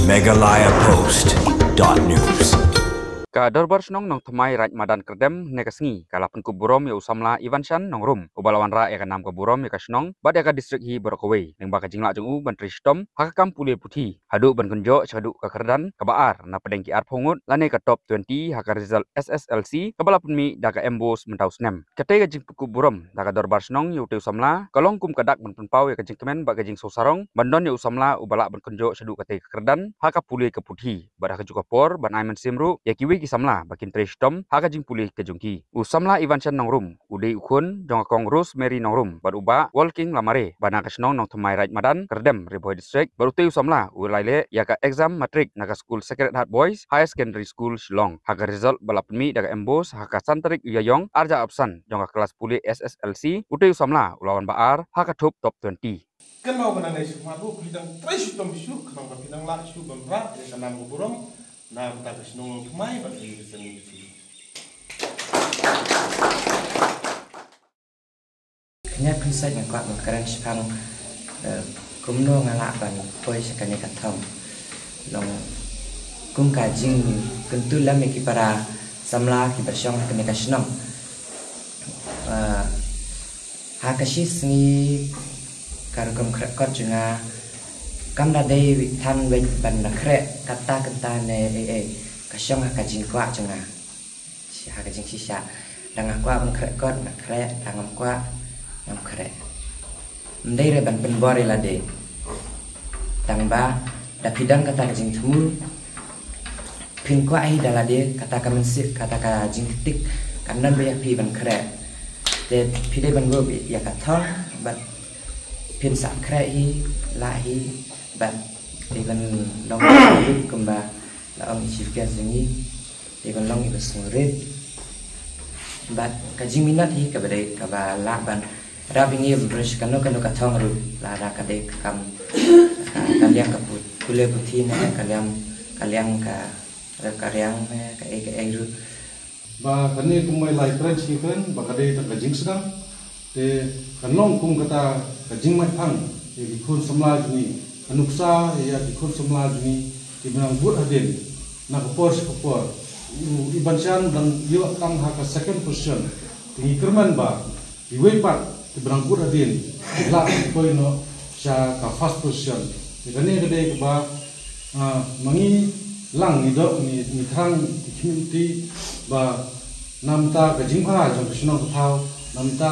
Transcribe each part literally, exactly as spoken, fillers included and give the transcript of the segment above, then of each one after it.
Meghalaya Post dot news. Ka Dorbar Shnong Nongthymmai Raid Madan Kyrdem hynne ka sngi ka la pynkup burom ïa u samla Ivanshan Nongrum uba la wanrah ïa ka nam ka burom ïa ka shnong bad ïa ka district hi baroh kawei lyngba ka jinglah jong u ban trei shitom ha ka kam pule puthi haduh ban kynjoh shaduh ka kyrdan kaba ar na pdeng ki arphew ngut lane ka top twenty ha ka result S S L C kaba la pynmih da ka MBOSE mynta u snem. Katei ka jingpynkup burom da ka Dorbar Shnong ïa utei u samla ka long kum ka dak ban pynpaw ïa ka jingkmen bad ka jingsngewsarong ban don ïa u samla uba lah ban kynjoh shaduh katei ka kyrdan ha ka pule ka puthi bad ha kajuh ka por ban ai mynsiem ruh ïa kiwei ki samla ba kin trei shitom ha ka jingpule ka jong ki. U samla Ivanshan Nongrum u dei u khun jong ka Kong Rosemary Nongrum bad u Bah Walking Lamare ba na ka shnong Nongthymmai Raid Madan Kyrdem, Ri Bhoi District, bad utei u samla u la ïaleh ïa ka exam matric na ka skul Sacred Heart Boys Higher Secondary School, Shillong, ha ka result ba la pynmih da ka MBOSE ha ka san tarik u Ïaïong arhajar arphew san jong ka klas pule S S L C. Utei u samla u la wan ba ar ha ka thup top twenty. Kynmaw ka nangne shu ma ruh phi dang trei shu tom shu khnang ba phi nang lah shu ban rah ïa ka nam ka burom na bynta ka shnong Nongthymmai bad ka shnong. Kane khyndiat nga kwah ban kren shaphang, eh, kumno nga lah ban poi sha kane ka thong. Long kum ka jingkyntu lem ïa ki para samla kiba shong ha kane ka shnong. Eh, ha ka shi sngi ka rukom khreh kot jong nga kam da dei wei than wei ban da khreh kata kata ne ei ei, ka shong ha ka jingkwah jong nga. Shi ha ka jingshisha. Da nga kwah ban khreh kot nga khreh, da ngam kwah ngam khreh. Ym dei re ban pynbor ïa lade. Tang ba da phi don kata ka jingthmu phin kwah hi da lade, kata ka mynsiem, kata ka jingktik kan don ba ïa phi ban khreh. Te phi dei ban go ïa ka thong bad phin sa khreh hi, lah hi, bad dei ban long kumba la ong i chief guest jong ngi. Dei ban long iba sngewrit bad ka jingminot hi kaba dei kaba lah ban rah ïa ngi ban pyrshah kano kano ka thong ruh, lada ka dei ka kam ka liang ka pule puthi ne ka liang, ka liang ka rep ka riang ne ka ei ka ei ruh. Ba kane kumba i la kren shi kren ba ka dei tang ka jingsdang. Te kan long kum kata ka jingmai phang ïa ki khun samla jong ngi, ka nuksa ïa ki khun samla jong ngi kiba nang bud hadien na ka por sha ka por. U Ivanshan dang ïoh tang ha ka second position. Te ngi kyrmen ba iwei pat kiba nang bud hadien ki lah ban poi noh sha ka first position. Te kane ka dei kaba, ah, ma ngi lang ngi doh ngi, ngi thrang ki community ba namta ka jingbha jong ka shnong ka thaw, namta,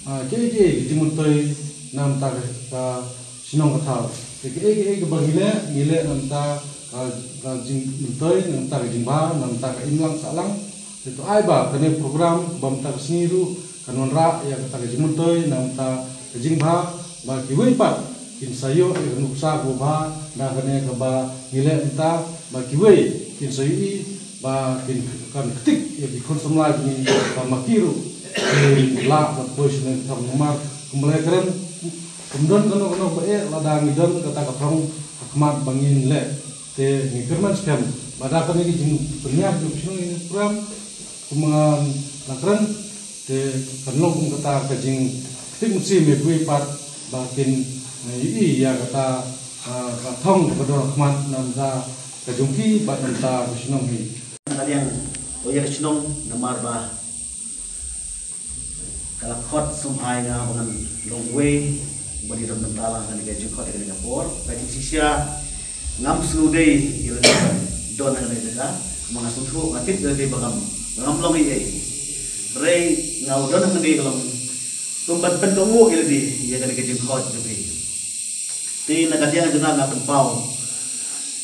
ah, kiei kiei ki jingmyntoi namta ka, ka shnong ka thaw. Te kiei kiei kaba ngi leh, ngi leh namta ka, ka jingmyntoi, namta ka jingbha, namta ka imlang sahlang. Te to ai ba kane program ba mynta ka sngi ruh kan wanrah ïa kata ka jingmyntoi namta ka jingbha, ba kiwei pat kin sa ïoh ïa ka nuksa kaba bha na kane kaba ngi leh mynta, ba kiwei kin sa ïohi ba kin kan ktik ïa ki khun samla jong ngi ba ma ki ruh kin lah ban poi sha kane ka thong. Namar kumba la kren, ym don kano kano ba eh lada ngi don kata ka thong ha khmat ba ngin leh. Te ngi kyrmen skhem ba da kane ka jingpynïaid jong ka shnong ïa ka program kumba la kren, te kan long kum kata ka jingktik mynsiem ïa kiwei pat ba kin, eh, ïohi ïa kata, ah, ka thong kaba don ha khmat namta ka jong ki bad namta ka shnong hi. Ka liang, oh ïa ka shnong namar ba ka la khot sngewbha ïa nga ba ngan long uwei uba dei don bynta lang ha kane ka jingkhot ïa kane ka por. Ka jingshisha ngam sngewdei ïa lade ban don ha kane ka jaka, ma nga sngewthuh, nga tip ïa lade ba ngam, ngam long ei ei. Hynrei nga don ha kane ka long kum ban pynkohnguh ïa lade ïa kane ka jingkhot jong phi. Te na ka liang jong nga nga pynpaw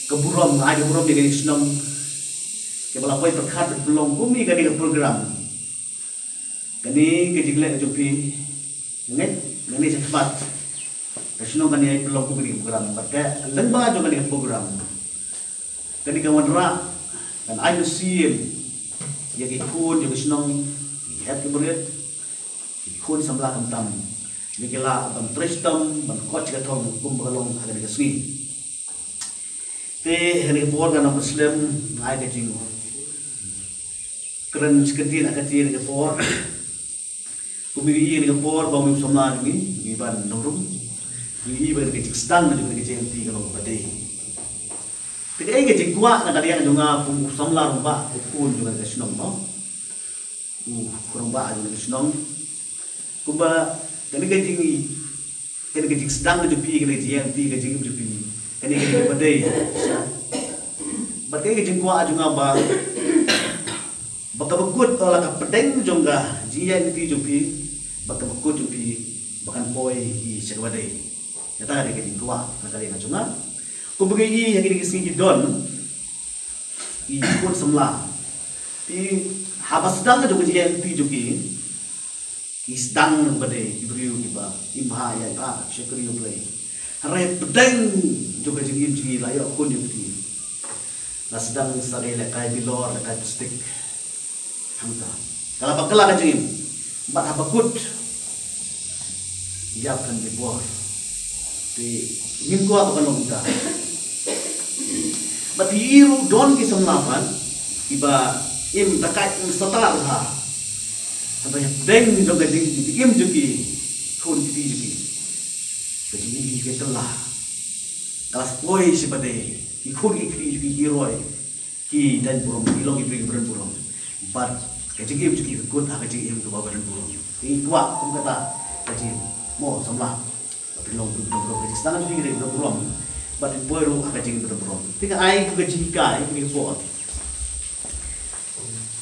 ka burom, nga ai ka burom ïa kane ka shnong kaba la poi pyrkhat ban pynlong kum ïa kane ka program. Kane ka jingleh ka jong phi, nga ngeit, nga ngeit shakhmat ka shnong kan ïai pynlong kum kane ka program. Bad ka lyngba jong kane ka program, kane ka wanrah kan ai mynsiem ïa ki khun jong ka shnong, ki hep ki barit, ki khun samla khamtam, ba kin lah ban trei shitom, ban koit shi ka thong kumba ka long ha kane ka sngi. Te ha kane ka por ngan ym slem, nga ai ka jing kren shi kyntien ha kane ka por. Kum i ïa kane ka por ba u samla jong ngi, u Ivan Nongrum, u i ba ka jingsdang jong ka jingïaid ka long ba dei. Ei ka jingkwah na ka liang jong nga kum u samla rangbah, u khun jong ka shnong mo. U rangbah jong ka shnong. Kumba kane ka jing kane ka jingsdang jong phi, kane ka jingïaid lynti, ka jingim jong phi, kane ka jingpadei. Bad kane ka jingkwah jong nga ba ba kaba kut la ka pdeng jong ka jingïaid lynti jong phi, ba kaba kut jong phi ba kan poi hi sha kaba dei. Kata ka dei ka jingkwah na ka liang jong nga. Kumba ngi ïohi ha kine ki sngi ki don ki khun samla, ki haba sdang jong ka jingïaid lynti jong ki, ki sdang na kaba dei, ki briew kiba im bha ïaid bha shakri U Blei. Hynrei pdeng jong ka jingim jong ki la ïoh khun ïoh kti, la sdang sa ka ïalehkai bilor, lehkai plastik. Hangta ka la bakla ka jingim. Bad haba kut, ïap kan dei bor. Te ngim kwah ba kan long kumta. Bad te ruh don ki samla pat kiba im da ka jingsatar bha. Haba ïa pdeng jong ka jingim jong ki, khun kti jong ki, ka jingim jong ki ka kylla. Ka la poi sha ba dei, ki khun ki kti jong ki ki roi, ki don burom, ki long ki briew kiba don burom. Bad ka jingim jong ki ka kut ha ka jingim kaba don burom. Ngi kwah kum kata ka jingim mo samla. Ba phin long briew ba don burom, ka jingsdang jong phi ka dei ba don burom. Bad phin poi ruh ha ka jingim ba don burom. Te nga ai kum ka jinghikai kane ka por.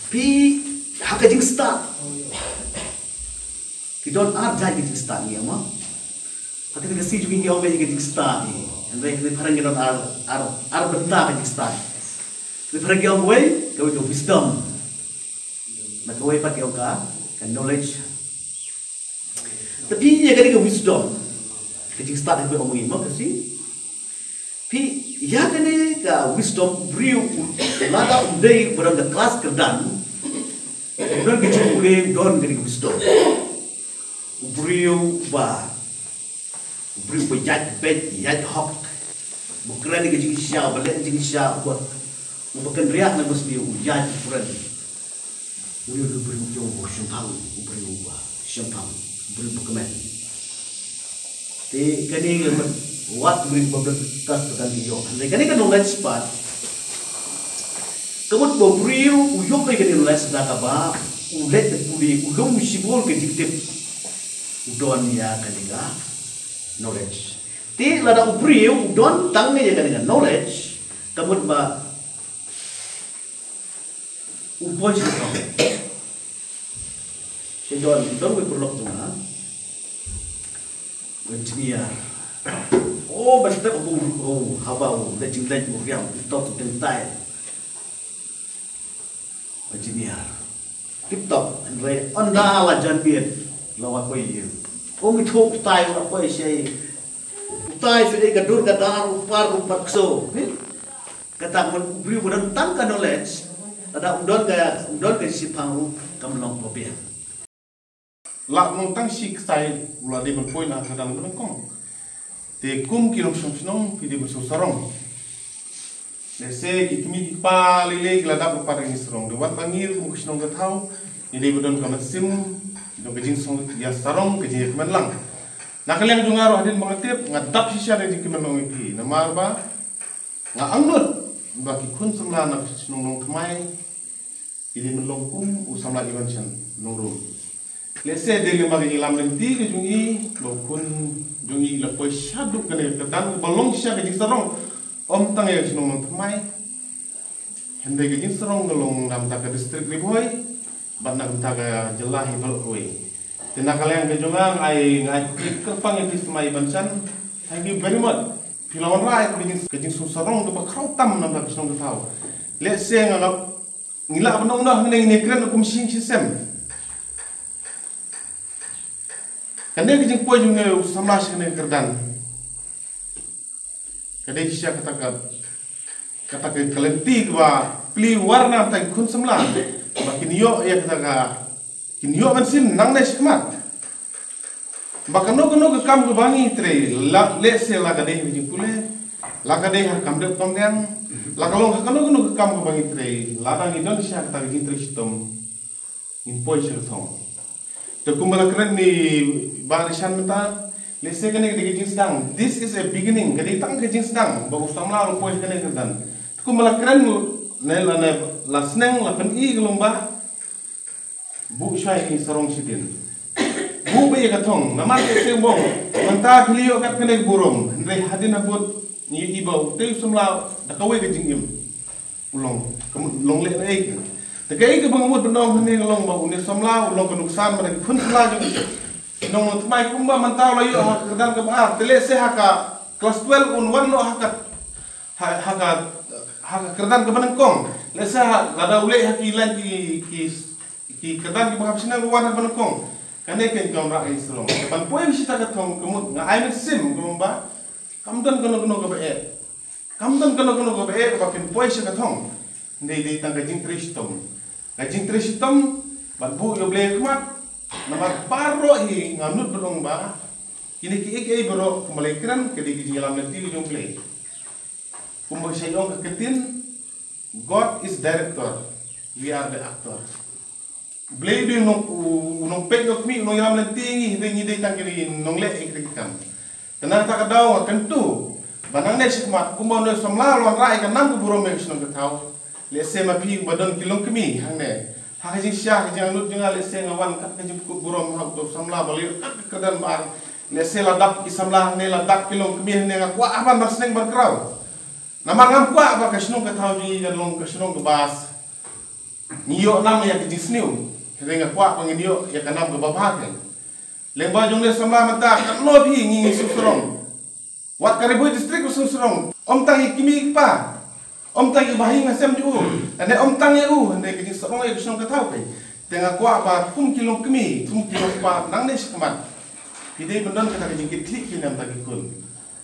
Phi ha ka jingstad, ki don ar jait ka jingstad ngi ong mo. Ha kata ka sngi jong ngi ngi ong ka jingstad hi. Hynrei ha ki phareng ki don ar, ar, ar bynta ka jingstad. Ki phareng ki ong kawei, kawei ka wisdom. Bad kawei pat ki ong ka, ka knowledge. Te phi ïa kane ka wisdom, ka jingstad hi ba ong ngi mo ka sngi. Phi ïa kane ka wisdom, u briew u, lada um dei ba don ka klas kyrdan, u don ka jingpule, u don kane ka wisdom. U briew ba, u briew ba ïaid beit, ïaid hok, ba kren ka jingshisha, ba leh jingshisha, ba, ba kynriah na ka sngi, u ïaid u kren. U ïoh u briew u ïoh u shemphang, u briew ba shemphang, u briew ba kmen. Te kane ka mut wat u briew ba bret kas ka kan ïoh. Hynrei kane ka knowledge pat, ka mut ba u briew u ïoh ïa kane ka knowledge da kaba u leit da pule, u lum shibun ka jingtip, u don ïa kane ka knowledge. Te lada u briew u don tang ïa kane ka knowledge, ka mut ba u poi sha ka thong. Sha don, don uwei u paralok jong nga, u engineer. Oh, ba step u, oh, haba u leit jingleit u riam, tip top u teng tai. Engineer. Tip top, hynrei ynda la jan bieit, la wan poi ïing. Ong i thok u tai u la poi shei. U tai shu dei ka dur ka dar, u par u par kso. Kata ka mut u briew ba don tang ka knowledge, lada um don ka, um don ka jingshemphang ruh kam long ba biang. Lah nong tang shi ksai u la dei ban poi na ka dang ba nyngkong. Te kum ki nongshong shnong ki dei ban sngewsarong. Lehse ki kmie ki kpa lei lei ki la dap lypa da ka jingsarong. Te wat ba ngi kum ka shnong ka thaw ngi dei ban don ka mynsiem, don ka jingsngewsarong, ka jingïakmen lang. Na ka liang jong nga ruh hadien ba nga tip nga dap shisha da ka jingkmen long ïa phi. Namar ba nga angnud ba ki khun samla na ka shnong Nongthymmai ki dei ban long kum u samla Ivanshan Nongrum. Lehse dei lyngba ka jingïalam lynti ka jong i ba u khun jong i la poi shaduh kane ka kyrdan ba long shisha ka jingsarong. Ym tang ïa ka shnong Nongthymmai, hynrei ka jingsarong ka long na bynta ka district Ri Bhoi bad na bynta ka jylla hi baroh kawei. Te na ka liang ka jong nga, nga ai, nga ai kyrpang ïa phi samla Ivanshan. Thank you very much. Phi la wanrah ïa ka jing, ka jingsngewsarong kaba khraw tam na bynta ka shnong ka thaw. Lehse nga la Ngi lah ban ong noh, ngi kren kum shisien shisien. Kane ka jingpoi jong une u samla sha kane ka kyrdan ka dei shisha kata ka, kata ka lynti kaba plie war na bynta ki khun samla ba kin ïoh ïa kata ka, kin ïoh mynsiem nangne shakhmat. Ba kano kano ka kam kaba ngi trei, la, lehse la ka dei ha ka jingpule, la ka dei ha ka kam dep kam riang, la ka long ha kano kano ka kam kaba ngi trei, lada ngi don shisha kata ka jingtrei shitom, ngin poi sha ka thong. Te kumba la kren i Bah Rishan mynta, lehse kane ka dei ka jingsdang. This is a beginning. Ka dei tang ka jingsdang ba u samla u la poi sha kane ka kyrdan. Kumba la kren ne la ne la sneng la pyni ka long ba buh shai ïa i sarong shiteng. Buh ba ïa ka thong namar ka seng bong. Mynta ki leh ïoh kat kane ka burom hynrei hadien habud ngi ïohi ba u tei u samla da kawei ka jingim. U long ka mut long leh ei ka. Te kaei kaba nga mut ban ong hangne ka long ba une u samla u long ka nuksan ba na ki khun samla jong u. Nong nong tmai kumba mynta u la ïoh ha ka kyrdan kaba ar te lehse ha ka klas twelve un wan noh ha ka ha ha ka ha ka kyrdan kaba nyngkong. Lehse ha lada u leh ha ki lain ki ki ki kyrdan kiba hap shnong u wan ha kaba nyngkong. Kane kan kam rah ïa i sarong. Ban poi bishita ka thong ka mut nga ai mynsiem kumba kam don kano kano kaba eh. Kam don kano kano kaba eh ba phin poi sha ka thong. Dei dei tang ka jingtrei shitom. Ka jingtrei shitom ban buh ïa u Blei ha khmat. Namar baroh hi nga nud ban ong ba kine kiei kiei baroh kumba la kren ka dei ka jingïalam lynti ka jong u Blei. Kumba sa ong ka ktien, God is director, we are the actor. Blei u dei u nong u nongpeit nongkmih u nongïalam lynti ngi, hynrei ngi dei tang ki nongleh ïa kita ki kam. Te na kata ka daw nga kyntu ba nangne shakhmat kumba une u samla u la wanrah ïa ka nam ka burom ïa ka shnong ka thaw. Lehse ma phi ba don ki longkmie hangne ha ka jingshisha ka jingangnud jong nga lehse nga wan kat ka jingpynkut burom ha uto u samla ba la ïoh kat ka kyrdan ba ar. Lehse la dap ki samla hangne la dap ki longkmie hangne nga kwah ban ban sneng ban kraw. Namar ngam kwah ba ka shnong ka thaw jong ngi kan long ka shnong ka bas. Ngi ïoh nam ïa ka jingsniew. Hynrei nga kwah ba ngin ïoh ïa ka nam kaba bha kein. Lyngba jong une u samla mynta katno phi ngi ngi sngewsarong. Wat ka Ri Bhoi District ruh sngewsarong. Ym tang ïa i kmie i kpa. Ym tang ïa i bahaïing hasem jong u. Hynrei ym tang ïa u hynrei ka jingsarong ïa ka shnong ka thaw kein. Te nga kwah ba kum ki longkmie kum ki longkpa nangne shakhmat phi dei ban don kata ka jingkitkhlieh ki na bynta ki khun.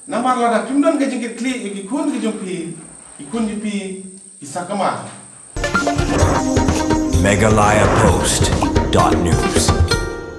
Namar lada phim don ka jingkitkhlieh ïa ki khun ki jong phi, ki khun jong phi ki sa kama. Meghalaya Post dot news.